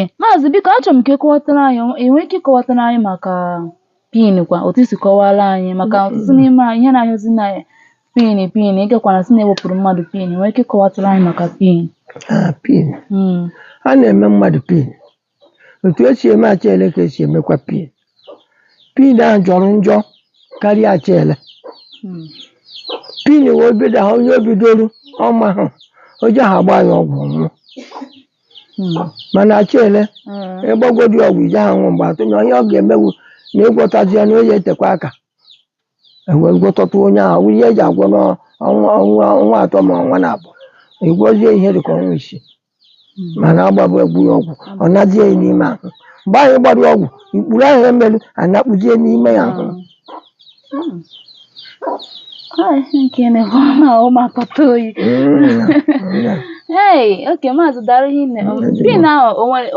Maazị, biko, achọrọ m ka ị kọwatara anyị, ị nwere ike ịkọwatara anyị maka pin kwa otu isi kọwara anyị, maka ọtụtụ n'ime anyị ihe na-ahịọzi na pin pin ịgakwana sị na ewepụrụ mmadụ pin. Nwere ike ịkọwatara anyị maka pin? Ah, pin. A na-eme mmadụ pin otu esi eme achele ka esi emekwa pin. Pin ahụ jọrọ njọ karịa achele. Pin wee bido ha, onye obidoro ọma ha, oje ha agba ya ọgwụ, nwụọ. Mana achele, ịgbagodi ọgwụ ije ha nwụ, mgbe atụ na onye ọ ga-emewu na ịgwọtazi ya na onye etekwa aka ewee gwọtọta onye ahụ, ihe eji agwọ n'ọnwa ọnwa ọnwa 3 ma ọnwa na abụọ, ịgwọzie ihe dịka ọnwa 6. Mana agbabụ egwu ya ọgwụ, ọ nazie ya n'ime ahụ. Mgbe ahụ ịgbara ya ọgwụ, ikpuru ahụ emelu anakpụzie n'ime ya ahụ. Ai, nke na-ekwe na ahụ m akpata oyi. Hey, okay, maazị, daalụ hinne. Pin ahụ o nwere